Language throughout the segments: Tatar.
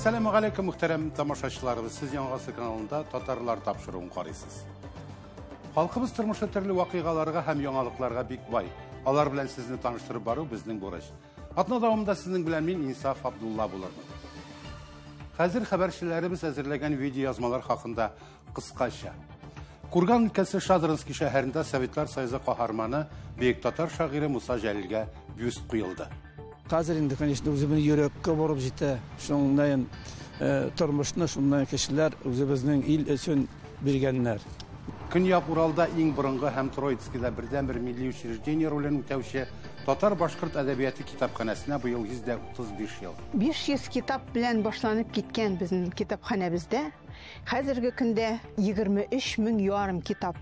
Әссәламү галәйкүм, мөхтәрәм тамашачыларыбыз. Сез Яңа Гасыр каналында Татарлар тапшыруын карыйсыз. Халкыбыз тормышы төрле вакыйгаларга һәм яңалыкларга бик бай. Алар белән сезне таныштырып бару безнең бурыч. Атна дәвамында сезнең белән мин Инсаф Абдулла булырмын. Хәзер хәбәрчеләребез әзерләгән видеоязмалар хакында кыскача. Курган өлкәсе Шадринский шәһәрендә Советлар Союзы каһарманы, бөек татар шагыйре Муса Җәлилгә бюст куелды. Хәзер инде, конечно, үзебезнең йөрәккә барып җитә. Шуннан тормышны, шуннан кешеләр үзебезнең ил өчен биргәннәр. Көньяк Уралда иң борынгы һәм Троицкида бердәнбер милли учреждение ролен үтәүче татар-башкорт әдәбияты китапханәсенә быел 135 ел. 500 китап белән башланып киткән безнең китапханәбездә хәзерге көндә 23 мең ярым китап.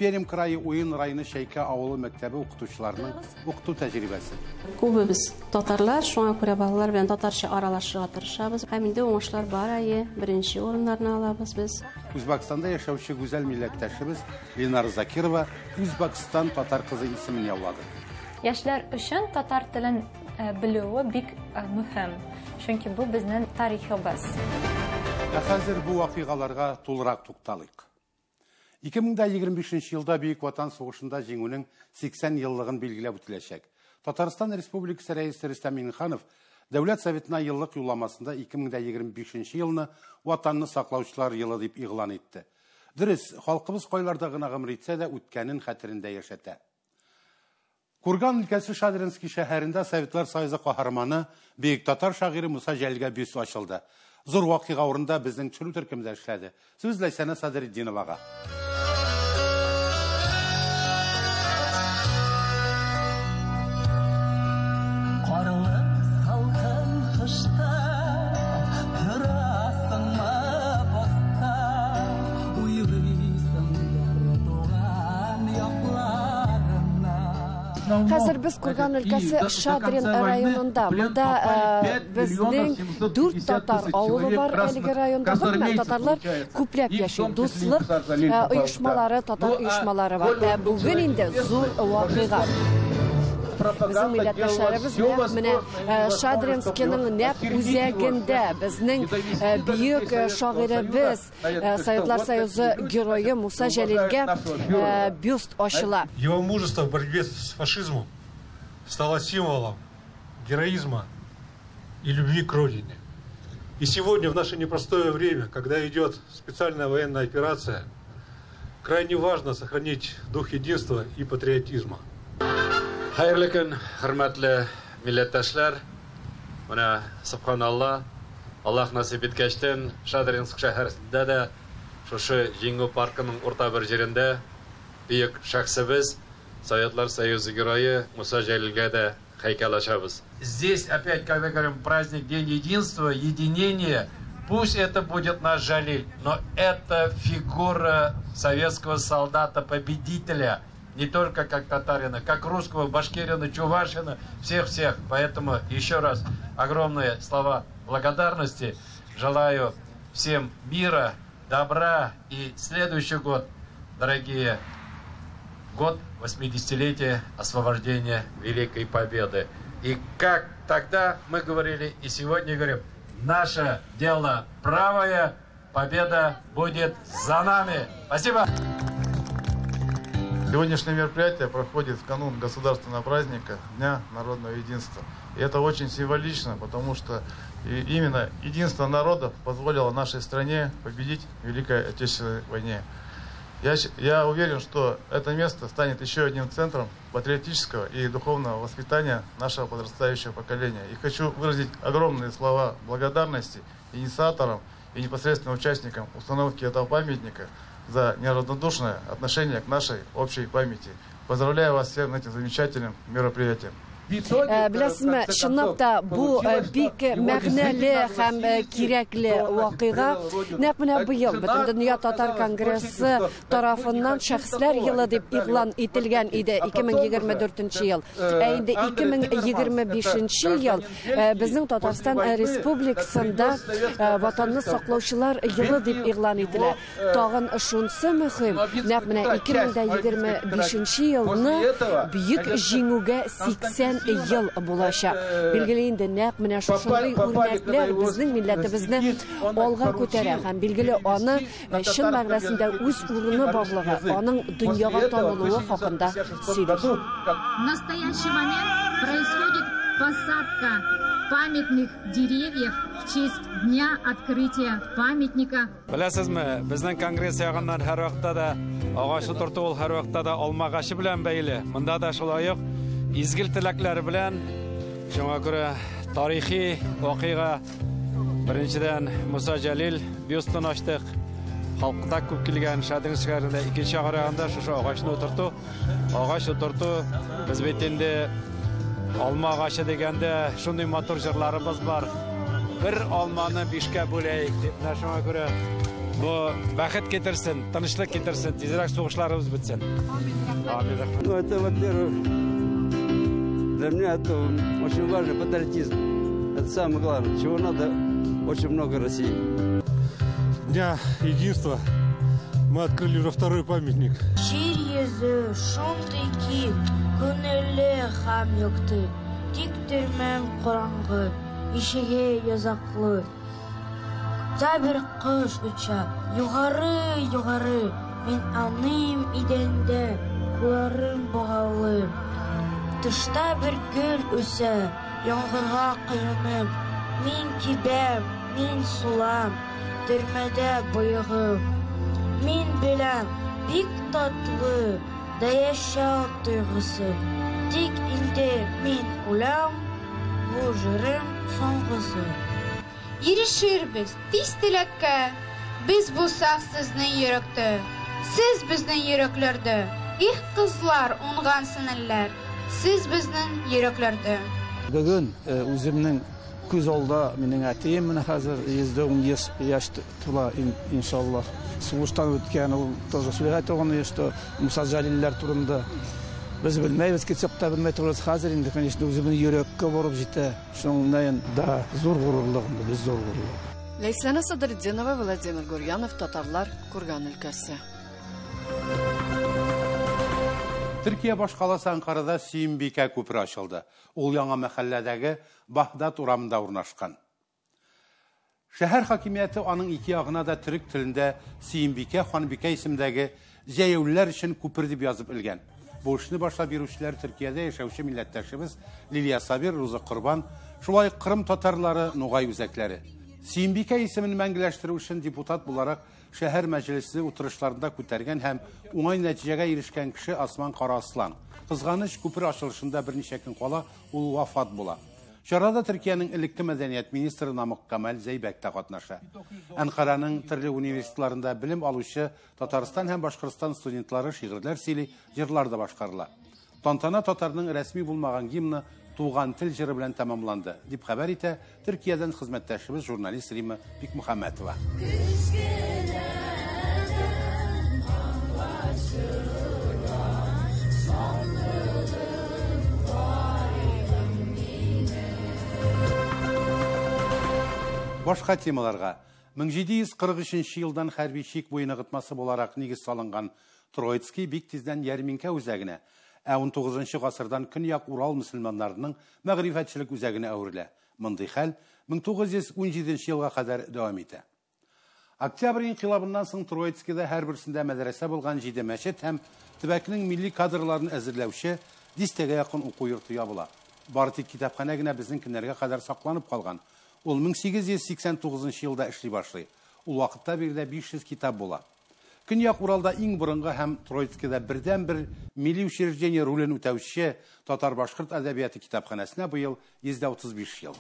Пермь крае Уен районы Чәйкә авылы мәктәбе укытучыларының укыту тәҗрибәсе. Күбебез татарлар, шуңа күрә балалар белән татарча аралашырга тырышабыз. Һәм инде уңышлар бар әйе, беренче урыннарны алабыз без. Үзбәкстанда яшәүче гүзәл милләттәшебез Ленара Закирова Үзбәкстан татар кызы исемен яулады. Яшьләр өчен татар телен белүе бик мөһим, чөнки бу безнең тарихыбыз. Ә хәзер бу вакыйгаларга тулырак тукталыйк. 2025 елда Бөек Ватан сугышында җиңүнең 80 еллыгын билгеләп үтеләчәк. Татарстан Республикасы Рәисе Рөстәм Миңнеханов Дәүләт Советына еллык юлламасында 2025 елны Ватанны саклаучылар елы дип игълан итте. Дөрес, халкыбыз кайларда гына гомер итсә дә үткәнен хәтерендә яшәтә. Курган өлкәсе Шадринский шәһәрендә Советлар Союзы каһарманы, бөек татар шагыйре Муса Җәлилгә бюст ачылды. Зур вакыйга урында безнең төшерү төркеме дә эшләде. Сүз Ләйсәнә Садретдиновага. Карлы салкын кышта торасыңмы постта, уйлыйсыңдыр туган якларыңны. Хәзер без Курган өлкәсе Шадрин районында. Монда безнең 4 татар авылы бар әлеге районда. Гомумән, татарлар күпләп яши. Дуслык оешмалары, татар оешмалары бар. Ә бүген инде зур вакыйга. Безнең милләттәшләребез нәкъ менә Шадринскийның нәкъ үзәгендә безнең бөек шагыйребез, Советлар Союзы герое Муса Җәлилгә бюст ачыла. Его мужество в борьбе с фашизмом стало символом героизма и любви к родине. И сегодня, в наше непростое время, когда идет специальная военная операция, крайне важно сохранить дух единства и патриотизма. Хәерле көн, хөрмәтле милләттәшләр. Менә, субханалла, Аллаһ насыйп иткәчтен, Шадринск шәһәрендә дә шушы Җиңү паркының урта бер җирендә бөек шәхсебез, Советлар Союзы герое Муса Җәлилгә дә һәйкәл ачабыз. Здесь опять, когда говорим праздник День единства, единения, пусть это будет наш Жалиль, но это фигура советского солдата-победителя, не только как татарина, как русского, башкирина, чувашина, всех-всех. Поэтому еще раз огромные слова благодарности. Желаю всем мира, добра и следующий год, дорогие, год 80-летия освобождения Великой Победы. И как тогда мы говорили, и сегодня говорим, наше дело правое, победа будет за нами. Спасибо! Сегодняшнее мероприятие проходит в канун государственного праздника Дня народного единства. И это очень символично, потому что именно единство народов позволило нашей стране победить в Великой Отечественной войне. Я уверен, что это место станет еще одним центром патриотического и духовного воспитания нашего подрастающего поколения. И хочу выразить огромные слова благодарности инициаторам и непосредственно участникам установки этого памятника за неравнодушное отношение к нашей общей памяти. Поздравляю вас всех с этим замечательным мероприятием. Беләсезме, чынлап та бу бик мәгънәле һәм кирәкле вакыйга. Нәкъ менә быел Бөтендөнья татар конгрессы тарафыннан шәхесләр елы дип игълан ителгән иде 2024 ел. Ә инде 2025 ел безнең Татарстан Республикасында Ватанны саклаучылар елы дип игълан ителә. Тагын шунсы мөһим, нәкъ менә 2025 елны Бөек Җиңүгә 80 80 ел булачак. Билгеле инде нәкъ менә шушындый үрнәкләр безнең милләтебезне алга күтәрә һәм билгеле аны чын мәгънәсендә үз урыны барлыгы, аның дөньяга танылуы хакында сөйли. В настоящий момент происходит посадка памятных деревьев в честь дня открытия памятника. Беләсезме, безнең конгресс ягыннан һәрвакытта да агач утырту ул һәрвакытта да алма агачы белән бәйле. Монда да шулай ук изгел теләкләр белән, шуңа күрә тарихи вакыйга. Беренчедән Муса Җәлил бюстын ачтык. Халыкта күп килгән Шадринск шәһәрендә, икенче караганда шушы агачны утырту. Агач утырту без бит инде алма агачы дигәндә шундый матур җырларыбыз бар. Бер алманы бишкә бүләйек дип. Менә шуңа күрә бу бәхет китерсен, тынычлык китерсен, тизрәк сугышларыбыз бетсен. Амин. Ну, это, во-первых, для меня это очень важно, патриотизм. Это самое главное, чего надо очень много России. Дня единства мы открыли уже второй памятник. Җир йөзе шундый киң, күңелле һәм якты. Тик төрмәм караңгы, ишеге йозаклы. Күктә бер кош оча, югары, югары. Мин ауныйм идәндә, кулларым богаулы. Тышта бер гөл үсә, яңгырга коенып. Мин кибәм, мин сулам, төрмәдә боегып. Мин беләм, бик татлы да яшәү тойгысы. Тик инде мин үләм, бу җырым соңгысы. Ирешербез тиз теләккә, без булсак сезнең йөрәктә, сез безнең йөрәкләрдә. Их, кызлар, уңган сеңелләр, сез безнең йөрәкләрдә. Бүген үземнең күз алда минем әтием менә хәзер 110 яшь тула, иншаллаһ. Сугыштан үткән, ул тоже сөйләгән торган, что Муса Җәлилләр турында. Без белмәйбез, китсәк тә белмәй торабыз. Хәзер инде, конечно, үзебезнең йөрәккә барып җитә. Шуның да зур горурлык, без зур горурлык. Ләйсәнә Садретдинова, Владимир Гурьянов, Татарлар, Курган өлкәсе. Төркия башкаласы Анкарада Сөембикә күпере ачылды. Ул яңа мәхәлләдәге Баһдат урамында урнашкан. Шәһәр хакимияте аның ике ягына да төрек телендә Сөембикә Ханбикә исемдәге җәяүлеләр өчен күпер дип язып элгән. Бу эшне башлап йөрүчеләр Төркиядә яшәүче милләттәшебез Лилия Сабир, Руза Корбан, шулай Кырым татарлары, Нугай үзәкләре. Сөембикә исемен мәңгеләштерү өчен депутат буларак шәһәр мәҗлесе утырышларында күтәргән һәм уңай нәтиҗәгә ирешкән кеше Осман Караслан. Кызганыч, күпер ачылышында берничә көн кала ул вафат була. Чарада Төркиянең элекке мәдәният министры Намык Камал Зәйбәк тә катнаша. Анкараның төрле университетларында белем алучы Татарстан һәм Башкортстан студентлары шигырьләр сөйли, җырлар да башкарыла. Тантана татарның рәсми булмаган гимны Туган тел җыры белән тәмамланды, дип хәбәр итә Төркиядән хезмәттәшебез журналист Рима Бикмөхәммәтова. Башка темаларга. 1743 елдан хәрби чик буе ныгытмасы буларак нигез салынган Троицкий бик тиздән ярминкә үзәгенә, ә 19 гасырдан Көньяк Урал мөселманнарының мәгърифәтчелек үзәгенә әверелә. Мондый хәл 1917 елга кадәр дәвам итә. Октябрь инкыйлабыннан соң Троицкийда һәрберсендә мәдрәсә булган 7 мәчет һәм төбәкнең милли кадрларын әзерләүче дистәгә якын уку йорты ябыла. Бары тик китапханә генә безнең көннәргә кадәр сакланып калган. Ул 1889 елда эшли башлый. Ул вакытта биредә 500 китап була. Көньяк Уралда иң борынгы һәм Троицкийда бердән-бер милли учреждение ролен үтәүче татар-башкорт әдәбияты китапханәсенә быел 135 ел.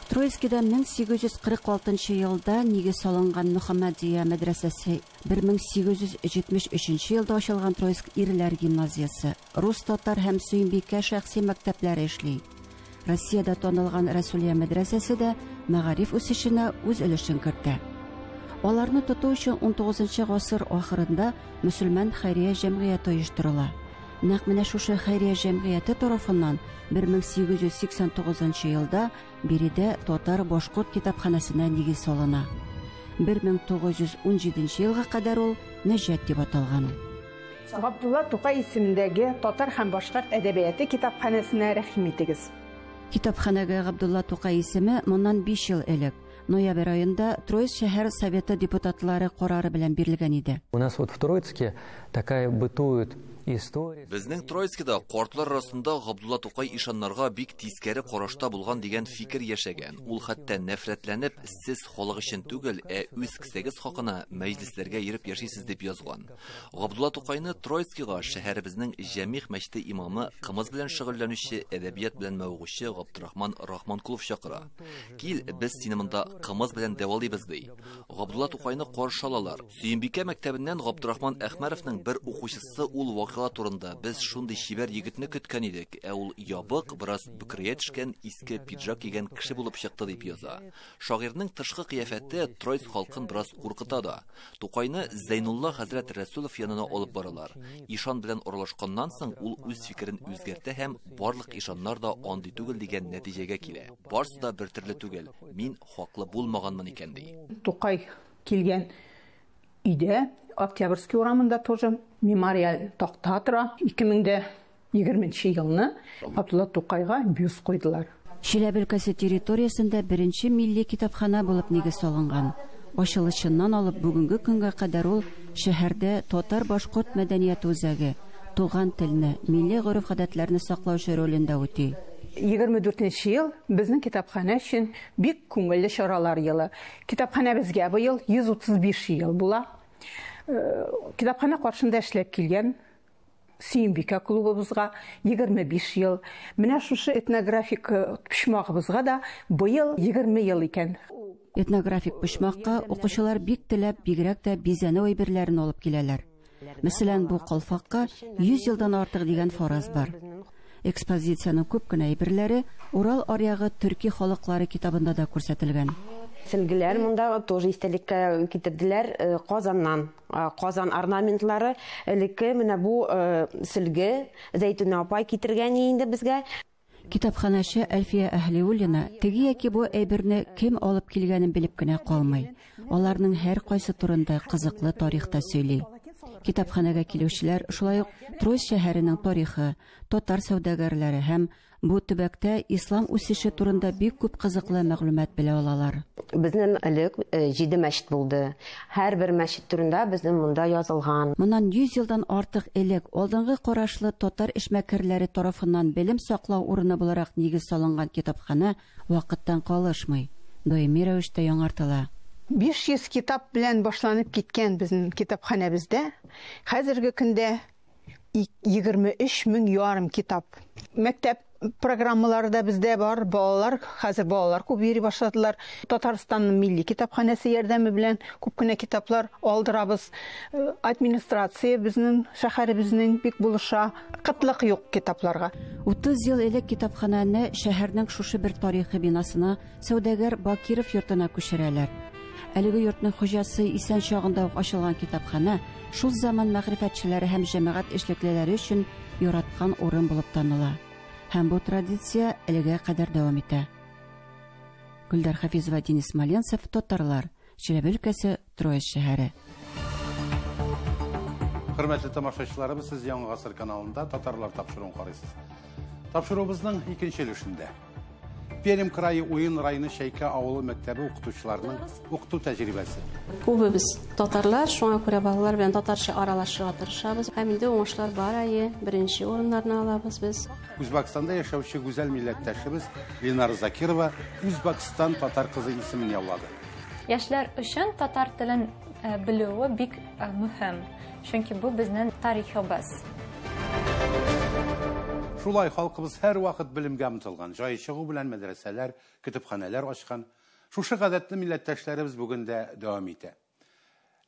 Троицкийда 1846 елда нигез салынган Мөхәммәдия мәдрәсәсе, 1873 елда ачылган Троицк ирләр гимназиясе, рус, татар һәм Сөембикә шәхси мәктәпләре эшли. Россиядә танылган Расулия мәдрәсәсе дә мәгариф үсешенә үз өлешен кертә. Аларны тоту өчен 19 гасыр ахырында мөселман хәйрия җәмгыяте оештырыла. Нәкъ менә шушы хәйрия җәмгыяте тарафыннан 1889 елда биредә татар-башкорт китапханәсенә нигез салына. 1917 елга кадәр ул Нәҗәт дип аталган. Габдулла Тукай исемендәге татар һәм башкорт әдәбияты китапханәсенә рәхим итегез. Китапханәгә Габдулла Тукай исеме моннан 5 ел элек, ноябрь аенда Троицк шәһәр советы депутатлары карары белән бирелгән иде. У нас вот в Троицке такая бытует история. Безнең Троицкида картлар арасында Габдулла Тукай ишаннарга бик тискәре карашта булган дигән фикер яшәгән. Ул хәтта нәфрәтләнеп, сез халык өчен түгел, ә үз кесәгез хакына мәҗлесләргә йөреп яшисез дип язган. Габдулла Тукайны Троицкига шәһәребезнең Җәмигъ мәчете имамы, кымыз белән шөгыльләнүче, әдәбият белән мавыгучы Габдрахман Рахманкулов чакыра. Кил, без сине монда кымыз белән дәвалыйбыз, ди. Габдулла Тукайны каршы алалар. Сөембикә мәктәбеннән Габдрахман Әхмәровның бер укучысы ул вакыйга турында: без шундый чибәр егетне көткән идек, ә ул ябык, бераз бөкрәя төшкән, иске пиджак кигән кеше булып чыкты, дип яза. Шагыйрьнең тышкы кыяфәте Троицк халкын бераз куркыта да. Тукайны Зәйнулла хәзрәт Рәсүлов янына алып баралар. Ишан белән аралашканнан соң ул үз фикерен үзгәртә һәм барлык ишаннар да андый түгел дигән нәтиҗәгә килә. Барсы да бер төрле түгел, мин хаклы булмаганмын икән, ди. Тукай килгән өйдә, Октябрьский урамында тоже мемориаль такта тора. 2020 елны Габдулла Тукайга бюст куйдылар. Чиләбе өлкәсе территориясендә беренче милли китапханә булып нигез салынган. Ачылышыннан алып бүгенге көнгә кадәр ул шәһәрдә татар-башкорт мәдәнияте үзәге, туган телне, милли гореф-гадәтләрне саклаучы ролен дә үти. 24 ел безнең китапханә өчен бик күңелле чаралар елы. Китапханәбезгә быел 135 ел була. Китапханә каршында эшләп килгән Сөембикә клубыбызга 25 ел. Менә шушы этнографик почмагыбызга да быел 20 ел икән. Этнографик почмакка укучылар бик теләп, бигрәк тә бизәнү әйберләрен алып киләләр. Мәсәлән, бу калфакка 100 елдан артык дигән фараз бар. Экспозициянең күп кенә әйберләре Урал аръягы төрки халыклары китабында да күрсәтелгән. Сөлгеләр монда тоже истәлеккә китерделәр Казаннан. Казан орнаментлары элекке менә бу сөлге Зәйтүнә апай китергән инде безгә. Китапханәче Әлфия Әһлиуллина теге яки бу әйберне кем алып килгәнен белеп кенә калмый. Аларның һәр кайсы турында кызыклы тарих та сөйли. Китапханәгә килүчеләр шулай ук Троицк шәһәренең тарихы, татар сәүдәгәрләре һәм бу төбәктә ислам үсеше турында бик күп кызыклы мәгълүмат белә алалар. Безнең элек 7 мәчет булды. Һәрбер мәчет турында безнең монда язылган. Моннан 100 елдан артык элек алдынгы карашлы татар эшмәкәрләре тарафыннан белем саклау урыны буларак нигез салынган китапханә вакыттан калышмый, даими рәвештә яңартыла. 500 китап белән башланып киткән безнең китапханәбездә хәзерге көндә 23 мең ярым китап. Мәктәп программалары да бездә бар. Балалар, хәзер балалар күп йөри башладылар. Татарстанның милли китапханәсе ярдәме белән күп кенә китаплар алдырабыз. Администрация безнең шәһәребезнең бик булыша. Кытлык юк китапларга. 30 ел элек китапханәне шәһәрнең шушы бер тарихи бинасына сәүдәгәр Бакиров йортына күчерәләр. Әлеге йортның хуҗасы исән чагында ук ачылган китапханә шул заман мәгърифәтчеләре һәм җәмәгать эшлеклеләре өчен яраткан урын булып таныла. Һәм бу традиция әлегә кадәр дәвам итә. Гөлдар Хафизова, Денис Смоленцев, Татарлар, Чиләбе өлкәсе, Троицк шәһәре. Хөрмәтле тамашачыларыбыз, сез Яңа Гасыр каналында Татарлар тапшыруын карыйсыз. Тапшыруыбызның икенче өлешендә Пермь крае Уен районы Чәйкә авылы мәктәбе укытучыларының укыту тәҗрибәсе. Күбебез татарлар, шуңа күрә балалар белән татарча аралашырга тырышабыз. Һәм инде уңышлар бар әйе, беренче урыннарны алабыз без. Үзбәкстанда яшәүче гүзәл милләттәшебез Ленара Закирова Үзбәкстан татар кызы исемен яулады. Яшьләр өчен татар телен белүе бик мөһим, чөнки бу безнең тарихыбыз. Шулай халкыбыз һәр вакыт белемгә омтылган, җае чыгу белән мәдрәсәләр, көтепханәләр ачкан. Шушы гадәтне милләттәшләребез бүген дә дәвам итә.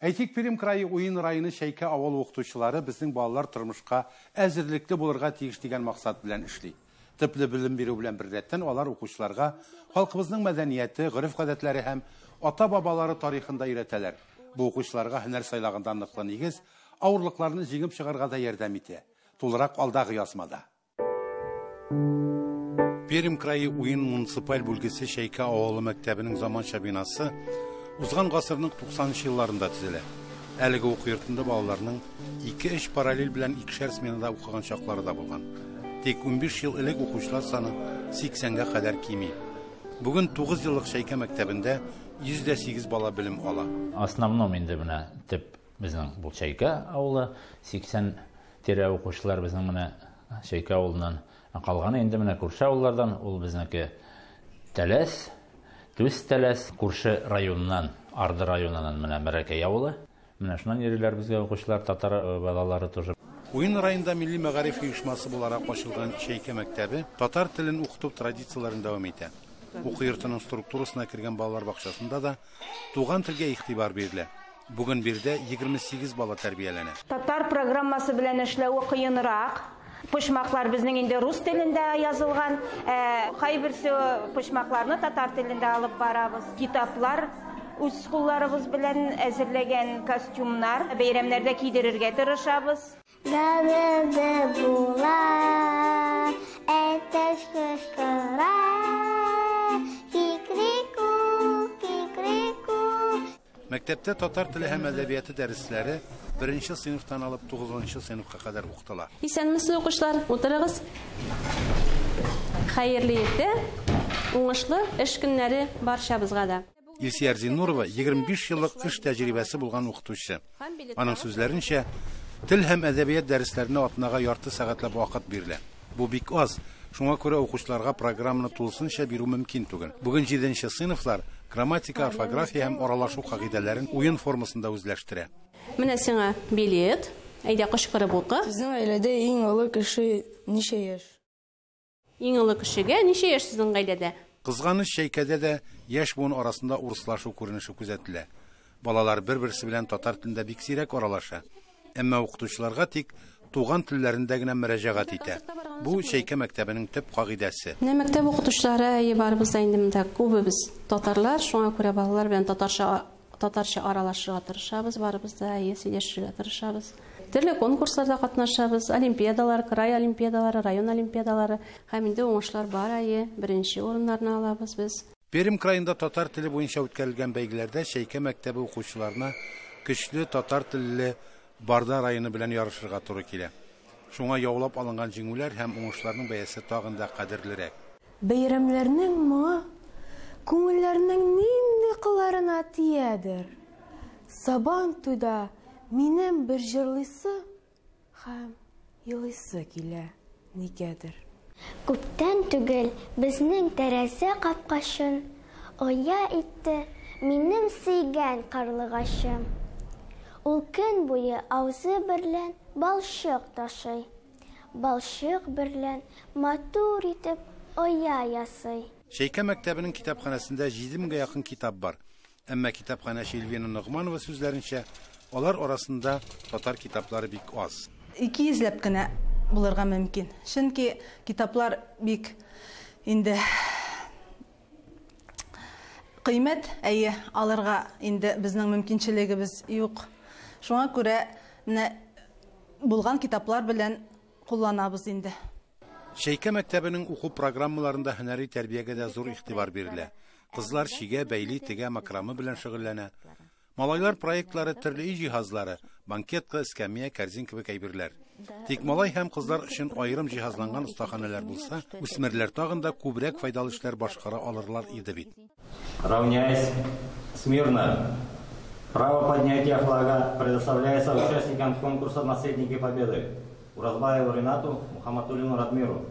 Әйтик, Пермь крае Уен районы Чәйкә авылы укытучылары безнең балалар тормышка әзерлекле булырга тиеш дигән максат белән эшли. Төпле белем бирү белән беррәттән алар укучыларга халкыбызның мәдәнияте, гореф-гадәтләре һәм ата-бабалары тарихын да өйрәтәләр. Бу укучыларга һөнәр сайлаганда ныклы нигез, авырлыкларны җиңеп чыгарга да ярдәм итә. Тулырак алдагы язмада. Пермь крае Уен муниципаль бүлгесе Чәйкә авылы мәктәбенең заманча бинасы узган гасырның 90 елларында төзелә. Әлеге уку йортында балаларның 2-3 параллель белән икешәр сменада укыган чаклары да булган. Тик 15 ел элек укучылар саны 80-гә кадәр кими. Бүген 9 еллык Чәйкә мәктәбендә 108 бала белем ала. Основном инде менә төп безнең бу Чәйкә авылы, 80 тирә укучылар безнең менә Чәйкә авылыннан. Калганы инде менә күрше авыллардан, ул безнеке Тәләс, Түз Тәләс, күрше районнан, Арды районыннан менә Мәрәкәй авылы. Менә шуннан йөриләр безгә укучылар, татар балалары тоже. Уен районда милли мәгариф оешмасы буларак ачылган Чәйкә мәктәбе татар телен укыту традицияләрен дәвам итә. Уку йортының структурасына кергән балалар бакчасында да туган телгә игътибар бирелә. Бүген биредә 28 бала тәрбияләнә. Татар программасы белән эшләве кыенрак. Почмаклар безнең инде рус телендә язылган, кайберсе почмакларны татар телендә алып барабыз. Китаплар үз кулларыбыз белән әзерләгән костюмнар бәйрәмнәрдә кидерергә тырышабыз. Гәбәдә була, әтәч кычкыра, кикрику, кикрику. Мәктәптә татар теле һәм әдәбияты дәресләре 1 сыйныфтан алып 9 сыйныфка кадәр укытыла. Исәнмесез, укучылар, утырыгыз. Хәерле иртә, уңышлы эш көннәре барчабызга да. Илсөяр Зиннурова 25 еллык эш тәҗрибәсе булган укытучы. Аның сүзләренчә, тел һәм әдәбият дәресләренә атнага ярты сәгатьләп вакыт бирелә. Бу бик аз. Шуңа күрә укучыларга программаны тулысынча бирү мөмкин түгел. Бүген 7 сыйныфлар грамматика, орфография һәм аралашу кагыйдәләрен уен формасында үзләштерә. Менә сиңа билет. Әйдә кычкырып укы. Сезнең гаиләдә иң олы кеше ничә яшь? Иң олы кешегә ничә яшь сезнең гаиләдә? Кызганыч, Чәйкәдә дә яшь буын арасында урыслашу күренеше күзәтелә. Балалар бер-берсе белән татар телендә бик сирәк аралаша. Әмма укытучыларга тик туган телләрендә генә мөрәҗәгать итә. Бу Чәйкә мәктәбенең төп кагыйдәсе. Менә мәктәп укытучылары барыбыз да инде монда күбебез татарлар, шуңа күрә балалар белән татарча аралашырга тырышабыз, барыбыз да сөйләшергә тырышабыз. Төрле конкурсларда катнашабыз, олимпиадалар, край олимпиадалары, район олимпиадалары һәм инде уңышлар бар, беренче урыннарны алабыз без. Пермь краенда татар теле буенча үткәрелгән бәйгеләрдә Чәйкә мәктәбе укучыларына көчле татар телле Барда районы белән ярышырга туры килә. Шуңа яулап алынган җиңүләр һәм уңышларның бәясе тагын да кадерлерәк. Бәйрәмнәрнең моңы күңелләрнең нинди кылларына тиядер. Сабан туйда минем бер җырлыйсы һәм елыйсы килә нигәдер. Күптән түгел безнең тәрәзә капкачын оя итте минем сөйгән карлыгачым. Ул көн буе аузы берлән балчык ташый, балчык берлән матур итеп оя ясый. Чәйкә мәктәбенең китапханәсендә 7000гә якын китап бар. Әмма китапханәче Эльвина Ногманова сүзләренчә, алар арасында татар китаплары бик аз. 200 ләп кенә булырга мөмкин. Чөнки китаплар бик инде кыйммәт, әйе, алырга инде безнең мөмкинчелегебез юк. Шуңа күрә менә булган китаплар белән кулланабыз инде. Чәйкә мәктәбенең уку программаларында һөнәри тәрбиягә дә зур игътибар бирелә. Кызлар чигә, бәйли, тегә, макраме белән шөгыльләнә. Малайлар проектлары төрле өй җиһазлары, банкетка, эскәмия, корзин кебек әйберләр. Тик малай һәм кызлар өчен аерым җиһазланган остаханәләр булса, үсмерләр тагын да күбрәк файдалы эшләр башкара алырлар иде бит. Равняйсь, смирно. Право поднятия флага предоставляется участникам конкурса «Наследники Победы» Уразбаеву Ренату, Мухаммадуллину Радмиру.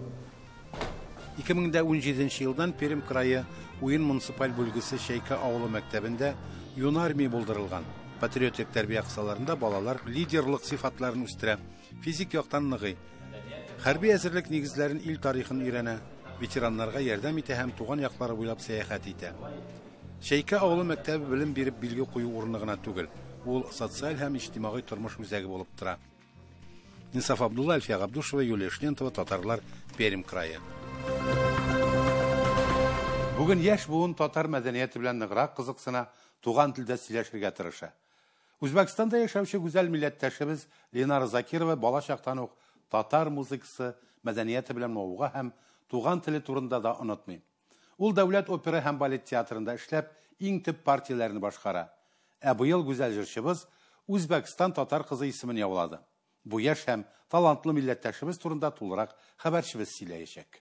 2017 елдан Пермь крае Уен муниципаль бүлгесе Чәйкә авылы мәктәбендә юнармия булдырылган. Патриотик тәрбия кысаларында балалар лидерлык сыйфатларын үстерә, физик яктан ныгый. Хәрби әзерлек нигезләрен, ил тарихын өйрәнә, ветераннарга ярдәм итә һәм туган яклары буйлап сәяхәт итә. Чәйкә авылы мәктәбе белем биреп билге кую урыны гына түгел, ул социаль һәм иҗтимагый тормыш үзәге булып тора. Инсаф Абдулла, Альфия Габдушева, Юлия Шлентова, Татарлар, Пермь крае. Бүген яшь буын татар мәдәнияте белән ныграк кызыксына, туган телдә сөйләшергә тырыша. Үзбәкстанда яшәүче гүзәл милләттәшебез Ленара Закирова бала чактан ук татар музыкасы, мәдәнияте белән мавыга һәм туган теле турында да онытмый. Ул дәүләт опера һәм балет театрында эшләп, иң төп партияләрне башкара. Ә быел гүзәл җырчыбыз Үзбәкстан татар кызы исемен яулады. Бу яшь һәм талантлы милләттәшебез турында тулырак хәбәрчебез сөйләячәк.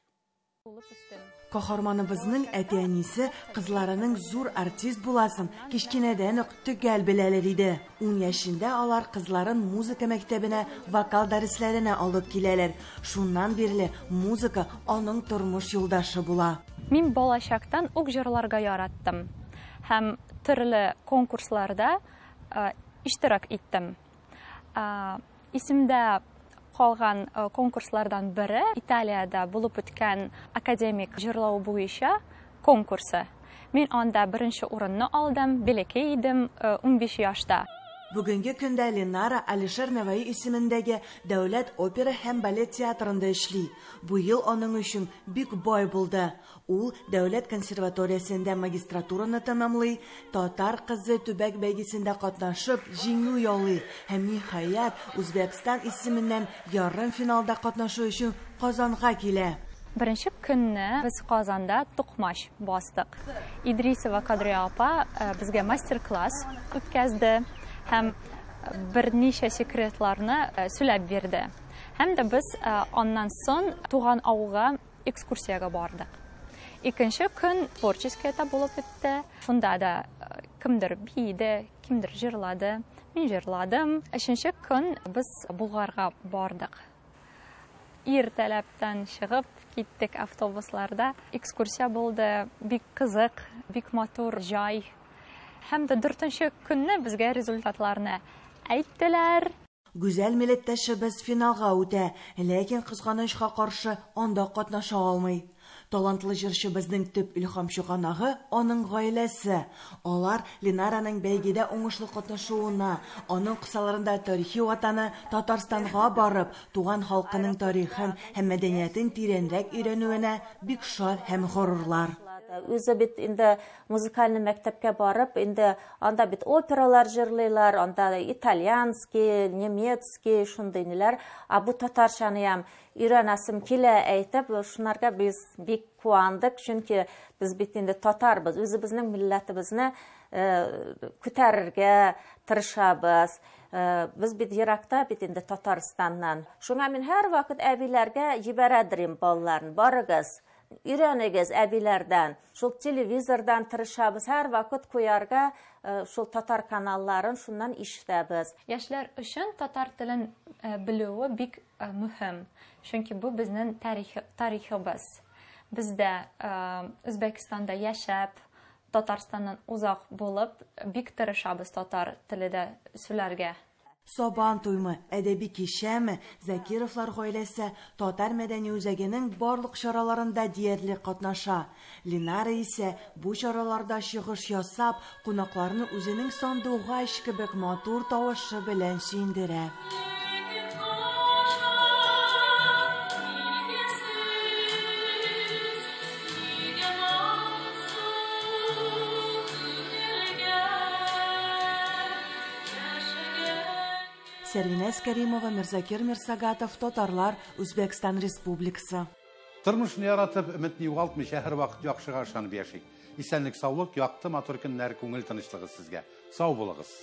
Каһарманыбызның әти-әнисе кызларының зур артист буласын кечкенәдән үк төгәл беләләр иде. 10 яшендә алар кызларын музыка мәктәбенә вокал дәресләренә алып киләләр. Шуннан бирле музыка аның тормыш юлдашы була. Мин балачактан ук җырларга яраттым һәм төрле конкурсларда иштирак иттем. Исемдә калган конкурслардан бере Италиядә булып үткән академик җырлау буенча конкурсы. Мин анда беренче урынны алдым, бәләкәй идем, 15 яшьтә. Бүгенге көндә Ленара Алишер Наваи исемендәге Дәүләт опера һәм балет театрында эшли. Бу ел аның өчен бик бай булды. Ул Дәүләт консерваториясендә магистратураны тәмамлый, татар кызы төбәк бәйгесендә катнашып җиңү яулый һәм ниһаять Үзбәкстан исеменнән ярымфиналда катнашу өчен Казанга килә. Беренче көнне без Казанда токмач бастык. Идрисова Кадрия апа безгә мастер-класс үткәзде һәм берничә секретларны сөйләп бирде. Һәм дә без аннан соң туган авылга экскурсиягә бардык. Икенче көн творческий этап булып үтте. Шунда да кемдер биеде, кемдер җырлады. Мин җырладым. Өченче көн без Булгарга бардык. Иртәләптән чыгып киттек автобусларда. Экскурсия булды, бик кызык, бик матур җай. Һәм дә дүртенче көнне безгә результатларны әйттеләр. Гүзәл милләттәшебез финалга үтә, ләкин кызганычка каршы анда катнаша алмый. Талантлы җырчыбызның төп илһам чыганагы аның гаиләсе. Алар Ленараның бәйгедә уңышлы катнашуына, аның кысаларында тарихи ватаны Татарстанга барып, туган халкының тарихын һәм мәдәниятен тирәнрәк өйрәнүенә бик шат һәм горурлар. Үзе бит инде музыкальный мәктәпкә барып, инде анда бит опералар җырлыйлар, анда итальянский, немецкий, шундый ниләр. А бу татарчаны һәм өйрәнәсем килә әйтеп, шунарга без бик куандык, чөнки без бит инде татарбыз, үзебезнең милләтебезне күтәрергә тырышабыз. Без бит еракта бит инде Татарстаннан. Шуңа мин һәрвакыт әбиләргә җибәрәдерим балаларын. Барыгыз, өйрәнегез әбиләрдән. Шул телевизордан тырышабыз, һәрвакыт куярга шул татар каналларын шуннан ишетәбез. Яшьләр өчен татар телен белүе бик мөһим, чөнки бу безнең тарихыбыз. Бездә Үзбәкстанда яшәп, Татарстаннан узак булып, бик тырышабыз татар телендә сөйләргә. Сабан туймы, әдәби кичәме, Закировлар гаиләсе татар мәдәни үзәгенең барлык чараларында диярлек катнаша. Ленара исә бу чараларда чыгыш ясап, кунакларны үзенең сандугач кебек матур тавышы белән сөендерә. Сәрвинәс Кәримова, Мирзакир Мирсагатов, Татарлар, Үзбәкстан Республикасы. Тормышны яратып, өметне югалтмыйча һәрвакыт яхшыга ышанып яшик. Исәнлек, саулык, якты матур көннәр, күңел тынычлыгы сезгә. Сау булыгыз.